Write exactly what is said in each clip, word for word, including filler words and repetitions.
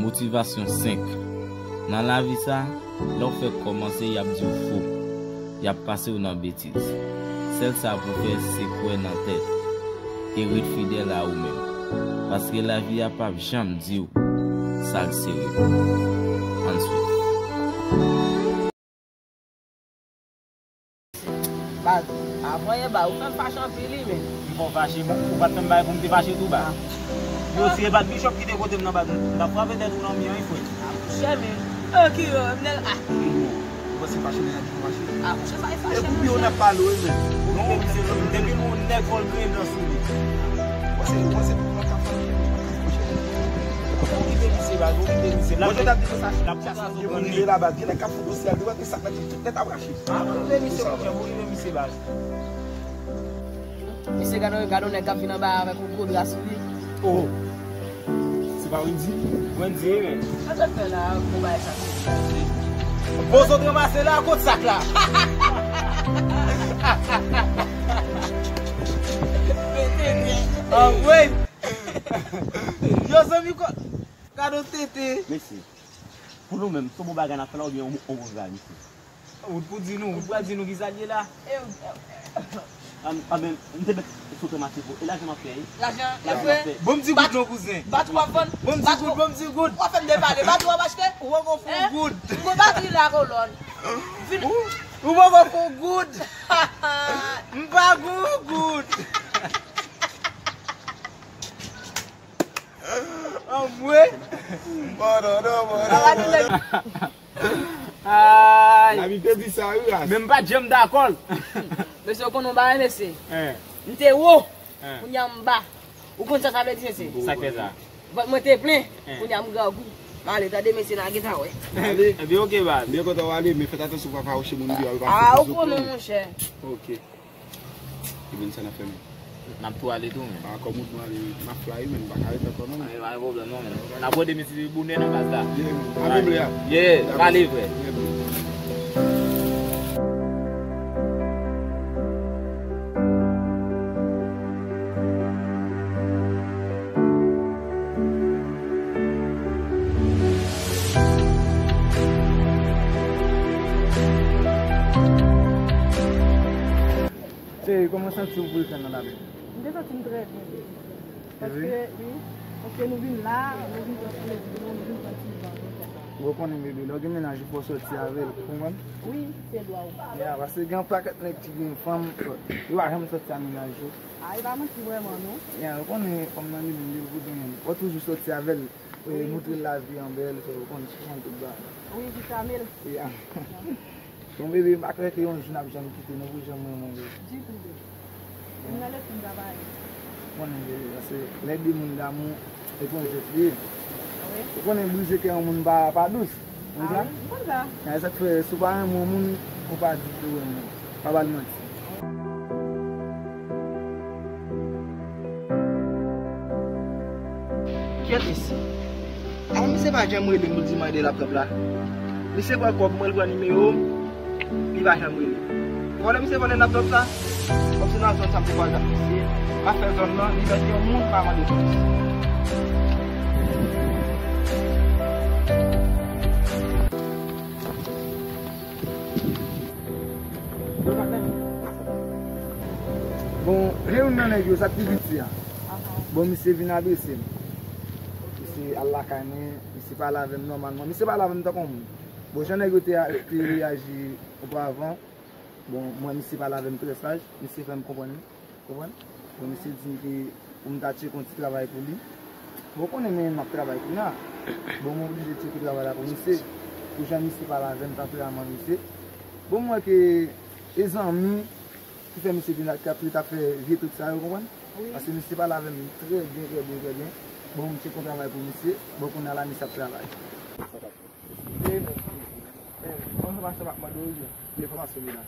Motivasyon senk. Nan lavi sa, lè w fèk kòmanse, y ap di w fou. Y ap pase w nan betiz. Sèl sa pou w fè, se kwè nan tèt e ret fidèl a ou menm. Paske lavi a p ap janm di w sa l serye pou ou. Ann swiv. Baz, avan yè, baz, ou fè m fache anpil, wi, men. M fè w fache, bon, ou pa t fè m bagay pou m te fache tou, baz. Yo, si e pa t Bishop ki te kote m nan, baz, m t ap frape tèt ou nan mi an, wi, frè. A, monchè, men. An, ki, euh, m nèg, a. Ou panse fache nèg la toujou fache? A, monchè, sa e fache, monchè. E pou pi w n ap pale, wi, men. Non, misye, depi nou nèg fò l griyen dan sou li. Ou panse, ou panse pou mwen ka fè, monchè. Ou kite misye, baz, ou kite misye. Bon, je t ap di nou sa. L ap konn sa sou. Yo rive la, baz, gen nèg k ap fout dosye a, li wè ke sa k mèt tout nèt ap rache. Ah, bon, rive misye, monchè, bon, rive misye, baz. Misye, gade, gade yon nèg k ap vin anba avèk yon gwo dra sou li. Oh. Se pa Wendy? Wendy, wi, men. Sa t ap fè la, pou bay sa? Bon, zot ranmase la, kot sak la? Anmwey! Yo, zanmi, ko-, gade yon tete. Mesye, pou nou menm, se yon bon bagay n ap fè la oubyen yon, yon bon bagay, mesye? Ou t pou di nou, ou t pral di nou kisa l ye la. Am, am, men, m te mèt sot ranmase pou. E lajan m ap fè, wi. Lajan, lajan m ap fè. Bon, m di goud non, kouzen. Bat w ap vann. Bon, m di goud, bon, m di goud. W ap fè m devale. Bat w ap achte? Ou poko fè yon goud. M gon batri la kolòn. Ou, ou poko fè yon goud. M pa gon goud. Anmwe. Mòdòdò, mòdòdò. Ay. Lavi te di sa, wi, ras. Men m pa t janm dakò l. Mesye, ou konn yon bagay, mesye? Hein. M te wo. Hein. Kounye a m ba. Ou konn sa sa vle di, mesye? Sa k fè sa? Vant mwen te plen. Hein. Kounye a m grangou. M ale, tande, mesye, n a gentan wè. Ale. Ebyen, oke, baz. M byen kontan w ale, men fèt atansyon pou w pa fawouche moun deyò, yo pa fè plis okenn. Ah, ou konnen, monchè. Oke. Steven, sa n ap fè menm? N ap tou ale tou, men. Ah, kòm ou tou ale, m ap fly, men m pa ka ret ankò non. Ay, pa gen pwoblèm non, men. N ap rode misye bonè nan baz la. Yeah, men. A menm lè a. Yeah, pale vrè. Yeah, men. Cheri, kòman w santi w pou weekend nan la? M te santi m trè byen. Paske, wi, paske nou vin la, nou vin pran plezi nou, nou vin pran ti van nou konsa. Ou konnen, bebe, lè w gen mennaj ou, fò w sòti avè l, ou konprann? Wi, se dwa w. Ya, paske gen yon pakèt nèg ki gen fanm, yo pa janm sòti a mennaj yo. A, e pa manti vrèman, non. Ya, ou konnen, fanm nan li menm, li pou genyen. Fò w toujou sòti avè l. E, moutre l lavi an bèl, fè yo konn, konn tout bagay. Wi, jis ame l. Ya. Bon, bebe, m pa kwè ke yon jou n ap janm kite non, pou jan m renmen w. Ditou, bebe. M nan lespri m travay. Konnen, bebe, paske lè de moun damou, e konn jwèt li ye. Wi. Ou konnen brize kè yon moun pa, pa dous. Konn sa? A wi, m konn sa. E sa k fè, si w pa renmen yon moun, ou pa di ke w renmen l. Pa ba l manti. Kiyès misye? Avan misye pa janm rele m pou l di mande laptòp la. Misye pran kòb mwen, l pran nimewo m, li pa janm rele. Vòlè misye vòlè laptòp sa. Kòmsi nan zòn sa m te pral bat misye. M ap fè zòn nan, li mèt yon moun pa mande polis. Bon, e youn nan nèg yo, sa k pi piti a. Bon, misye vin adrese m. Misye al lakay mwen, misye pale avè m nòmalman. Misye pale avè m tankou yon moun. Bon, jan nèg yo te, te reyaji oparavan, bon, mwen, misye pale avè m trè saj, misye fè m konprann. Konprann? Bon, misye di m ke pou m ta tcheke yon ti travay pou li. Bon, ou konnen men m ap travay kounye a. Bon, mwen oblije tcheke travay la pou misye. Pou jan misye pale avè m, tanperaman misye. Bon, m wè ke e zanmi ki fè misye vin ak, k ap, t ap fè vye trik sa yo, konprann? Wi. Paske misye pale avè m trè byen, trè byen, trè byen. Bon, m tcheke yon travay pou misye. Bon, kounye a la, misye ap travay. E, e, e, yon enfòmasyon m ap mande w, wi. Ki enfòmasyon li la?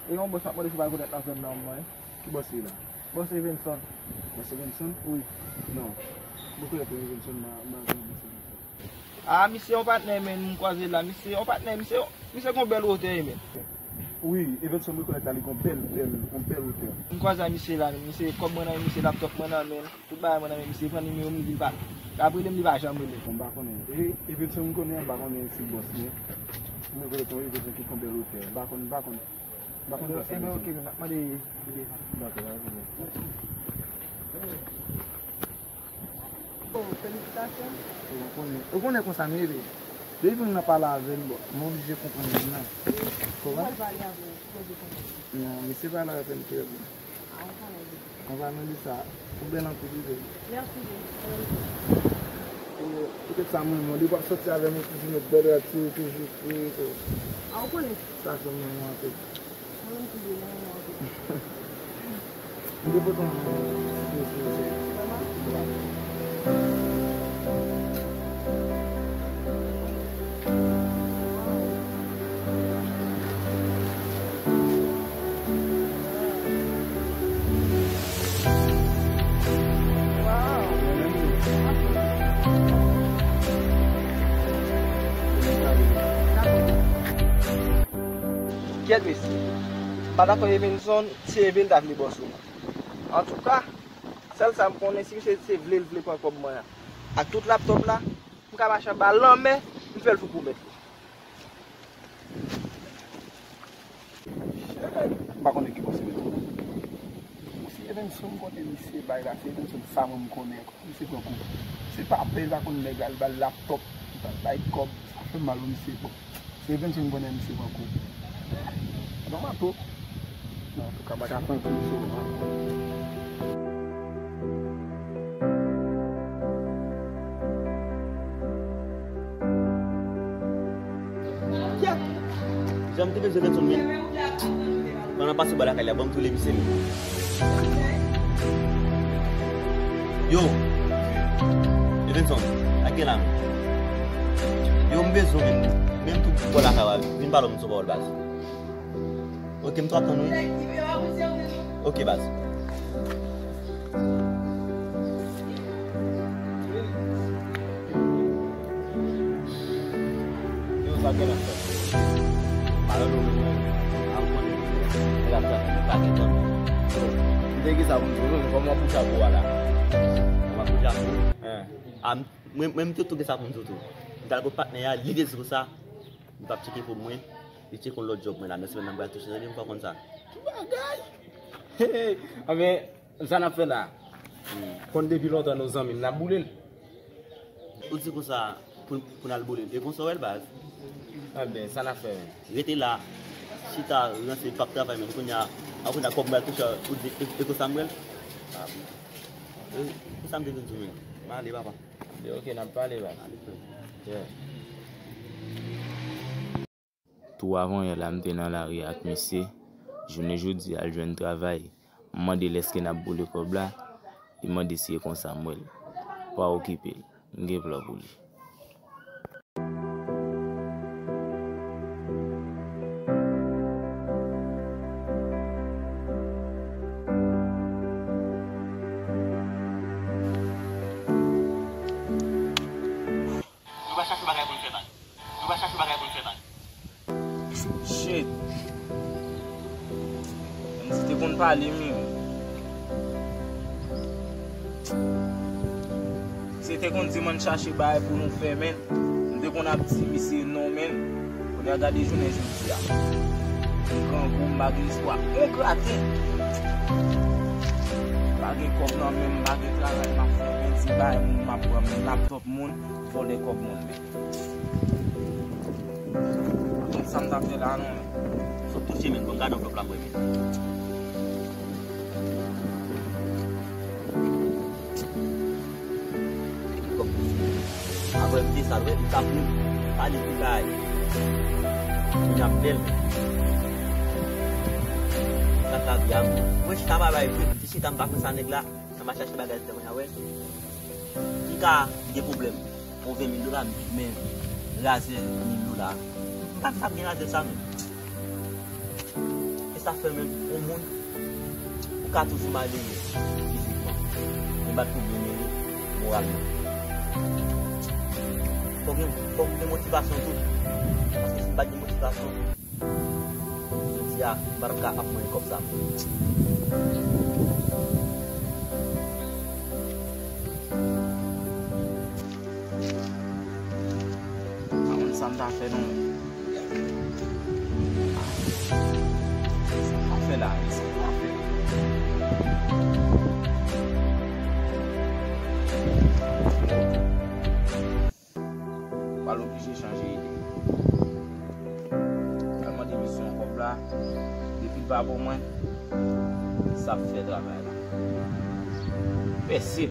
E yon bòs m ap mande si w pa rekonèt nan zòn nan, mwen. Ki bòs li la? Bòs Evenson. Bòs Evenson? Wi. Non. M rekonèt Evenson nan, nan zòn bòs Evenson. A, misye yon patnè, men, m kwaze la. Misye yon patnè, misye, misye gon bèl wotè, men. Wi, Evenson rekonèt la, li gon bèl, bèl, gon bèl otè. M kwaze a misye la, misye kòb mwen nan men misye, laptòp mwen nan men l, tout bagay mwen nan men misye, li pran nimewo m, li di l pa, l ap rele m, li pa janm rele m. Bon, m pa konnen. E, Evenson m konnen, m pa konnen si bòs li. M rekonèt yon Evenson ki gon bèl otè. M pa konnen, m pa konnen. M pa konnen bòs la. Ebyen, ok, m ap mande li. Dakò, pa gen pwoblèm. Oh, felisitasyon. Ou konnen, ou konnen konsa m ye, baby. Depi moun nan pale avè m, bon, m oblije konprann moun nan. Ou konprann? Mwen pale avè w, ou poze konprann. Non, misye pale avè m trè byen. Ah, ou konnen, baby. Ann pale de sa, ou bèl anpil, wi, baby. Mèsi, baby. Poutèt sa, mwen, mwen, depi w ap sòti avè m, ou toujou met bèl rad sou ou, toujou fre, tou. Ah, ou konnen. Sa fè m renmen w anpil. Mwen menm tou de renmen w anpil. M te pote yon ti mesye. Vrèman? Wow. Kyèt mesye. M pa dakò Evenson, se Eve l ta vle bòs ou. Antouka, sèl sa m konnen, si misye se vle l vle pran kòb mwen an ak tout laptòp la, m ka mache anba lanmè, m fè l fou pou mèt li. M pa konnen ki bò se mete w. Si Evenson konnen misye bay la, se Evenson sa mwen m konnen. Misye pran kou. Se pa pè l pa konn nèg la, li ba l laptòp, li pa bay kòb, sa fè m mal pou misye. Bon, se Evenson m konnen misye pran kou. Anba mato. Non, antouka, m pa ka pran kou sou ou ankò. Kyèt! Jan m te bezwen Evenson men. Pandan pase bò lakay la, ban m tou lemise li. Yo! Evenson, sa k gen la menm? Yo, m bezwen w menm. Menm tou bò lakay la, vin pale m sou pawòl baz. Ok, m t ap tann wi. Ok, baz. Yo, sa gen nan fè. Malè nou menm, a ou konnen, nèg ap tann, nou pa gen tan. Yo, m te gen sa pou m di w, non, kòman pou chapo a la? Kòman pou chapo? Hein. A, mwen, mwen, m te tou gen sa pou m di w tou. M t al kot patnè a, li te di konsa, m t ap tcheke pou mwen, li tcheke yon lòt djòb mwen la, nan semèn nan m pral touche, tande m fè w konn sa. Ki bagay! Hey, hey, anben, sa n ap fè la? Hmm. Konn depi lontan nou zanmi, n ap boule l. Ou di konsa pou, pou n al boule l. E konsa w wè l, baz? Anben, sa n ap fè menm? Rete la, chita, ranse, p ap travay menm. Kounye a, a kounye a, kòb m pral touche, ou di, e, e konsa m wè l? Ah, bon. E, konsa m te vin di w menm. M ale, papa. Anben, ok, n ap pale, baz. Ale, frè. Yeah. Tou avanyè la, m te nan lari ak misye. Jounen jodi a, l jwenn travay. M mande l èske n ap boule kòb la. Li mande si e konsa m wè l. Pa okipe l. M gen plan pou li. Nou va chache bagay pou n fè, man. Nou va chache bagay pou n fè, man. Shit. Kòmsi te konn pale, men. Se te konn di m ann chache bagay pou nou fè, men. M te konn ap di misye non, men. Kounye a gade jounen jodi a. M grangou, m pa gen espwa. On graten. M pa gen kòb nan men m, m pa gen travay m ap fè, men. Ti bagay moun m ap pran, men laptòp moun, vòlè kòb moun, men. Konn sa m t ap fè la non, men. Sot touche men, bon, gade yon pèp la mwen men. Apre m te sa, wè, li t ap pale pou kay. Kounye a m bèl. Sa ka vya m. Mwen chita pa bay vre, m te chita m pa konn sa nèg la. Sa m a chache bagay fè mwen a wè. Ki ka gen pwoblèm? On ven mil dola, men razè mil dola. M pa t ap gen razè sa menm. E sa fè menm, on moun, ou ka toujou malere fizikman, men pa t toujou malere moralman. Fòk gen, fòk gen motivasyon tou. Paske si m pa t gen motivasyon, Ya, m pa t ap ka ap manyen kòb sa. Pa konn sa m ta fè non. Sa m ta fè la, sa m ta fè. Pral oblije chanje ide. Pral mande misye yon kòb la. Depi l pa bon mwen, sa ap fè travay la. Enbensil.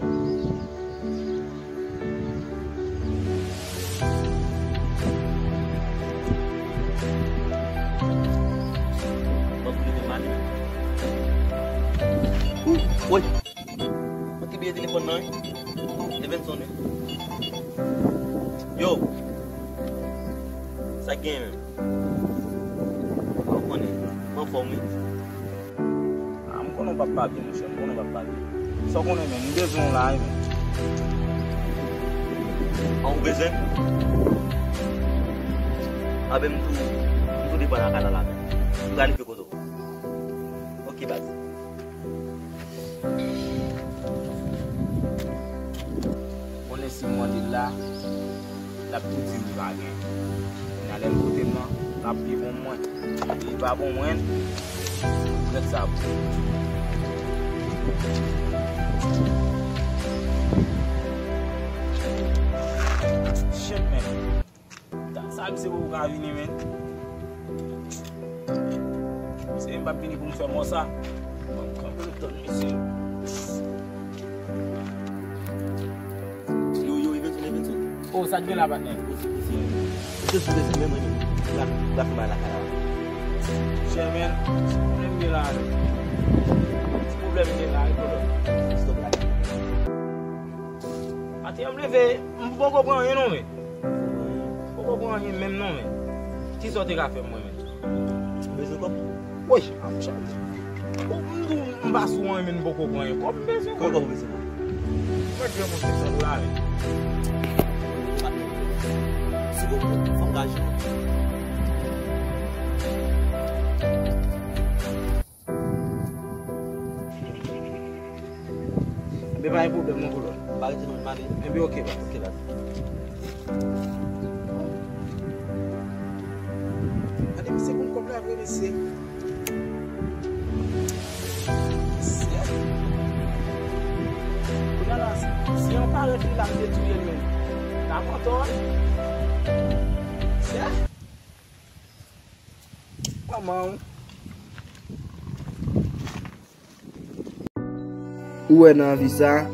Bon, pou mete mani. Ou, woy. Mwen ki bliye telefòn nan, wi. Evenson, wi. Yo. Sa k genyen menm? Ou konnen. Mwen anfòm, wi. Ah, m konnen w p ap pa byen, monchè. M konnen w p ap pa byen. Sa w konnen, men, m bezwen w la, wi, men. An, ou bezwen m? Anben, m tou, m tou devan lakay la, la, men. M prale rive kote w. Ok, baz. Konnen si m mande l la, l ap tou di m li pa gen. Kounye a lè l kote m nan, l ap pi bon mwen. Li pa bon mwen, m regrèt sa pou li. Shit, man. Sa, misye poko ka vini, men. Se m p ap vini pou m fè mò sa. Bon, kanpe m tann misye. Yo, yo, Evenson, Evenson. Oh, sa k gen la, patnè? Poze, poze. Poze, poze, se menm mwen menm. Ou ka, ou ka fè bagay lakay la. Chè, men, se pwoblèm gen la, men. Se pwoblèm gen la, e pwoblèm. Stop la. Maten an m leve, m poko pran anyen non, men. Poko pran anyen menm non, men. Kisa w te ka fè m mwen menm? Ou bezwen kòb? Woy, ap chanje. Ou, m di w m pa sou anyen, men m poko pran anyen. Kòb m bezwen, kòb. Kòb ou bezwen? Mwen bezwen pran senk san dola, men. Si w fè m gaje. Enben, pa gen pwoblèm non, kolòn. Pa rete non, m ale. Enben, ok, baz. Ok, baz. Gade, misye konn kòb la vre, mesye. Mesye. Kounye a la, si, si yon parèt li la, m te touye l menm. N ap antann. Mesye. Manman w. Ou wè nan vi sa,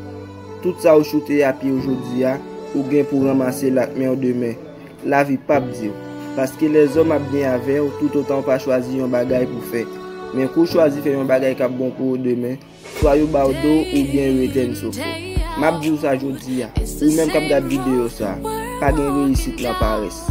tout sa ou choute a pye w jodi a, ou gen pou ranmase l ak men w demen. Lavi p ap di w. Paske lèzòm ap byen avè w toutotan w pa chwazi yon bagay pou fè. Men kou w chwazi fè yon bagay k ap bon pou ou demen, swa yo ba w do oubyen yo etèn souf ou. M ap di w sa jodi a, ou menm k ap gad videyo sa, pa gen reyisit nan parès.